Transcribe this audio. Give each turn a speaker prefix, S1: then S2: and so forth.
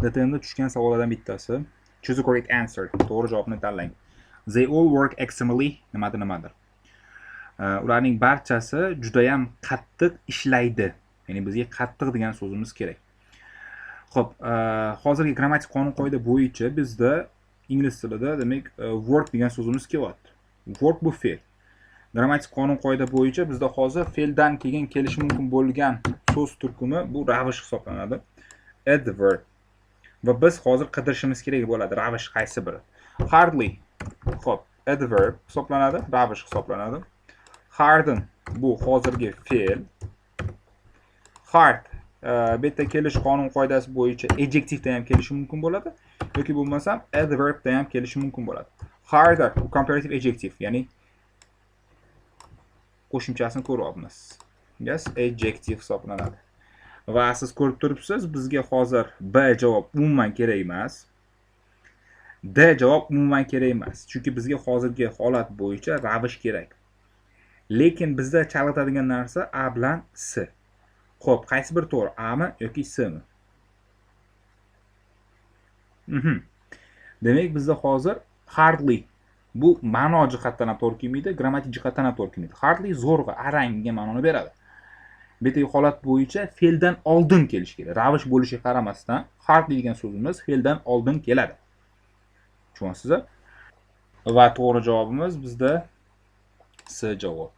S1: DTMda tushgan savollardan bittasi. Choose the correct answer. To'g'ri javobni tanlang. They all work extremely nimadir nimadir. Ularning barchasi judayam qattiq ishlaydi. Ya'ni bizga qattiq degan so'zimiz kerak. Xo'p, hozirgi grammatik qonun qoida bo'yicha bizda ingliz tilida, demak, work degan so'zimiz kelyapti. Work bu fe'l. Grammatik qonun qoida bo'yicha bizda hozir fe'ldan keyin kelishi mumkin bo'lgan so'z turkumi bu ravish hisoblanadi. Adverb. Va biz hozir qidirishimiz kerak bo'ladi ravish qaysi biri. Hardly. Xo'p, adverb hisoblanadi, ravish hisoblanadi. Harden bu hozirgi fe'l. Hard bu yerda kelish qonun qoidasi bo'yicha adjectiveda ham kelishi mumkin bo'ladi yoki bo'lmasam adverbda ham kelishi mumkin bo'ladi. Harder bu comparative adjective, ya'ni qo'shimchasini ko'ryapmiz. Yes, adjective hisoblanadi. Va siz ko'rib turibsiz, bizga hozir B javob umuman kerak emas. D javob umuman kerak emas. Chunki bizga hozirgi holat bo'yicha ravish kerak. Lekin bizda chalg'itadigan narsa A bilan S. Xo'p, qaysi biri to'g'ri? A mi yoki S mi? Demak, bizda hozir hardly bu ma'no jihatdan ham to'g'ri kelmaydi, grammatik jihatdan ham to'g'ri kelmaydi. Hardly zo'rg'a, arang degan ma'noni beradi. Bu yerdagi holat bo'yicha fe'ldan oldin kelishi kerak. Ravish bo'lishiga qaramasdan, hardly degan so'zimiz fe'ldan oldin keladi. Tushunyapsiz? Va to'g'ri javobimiz bizda S javob.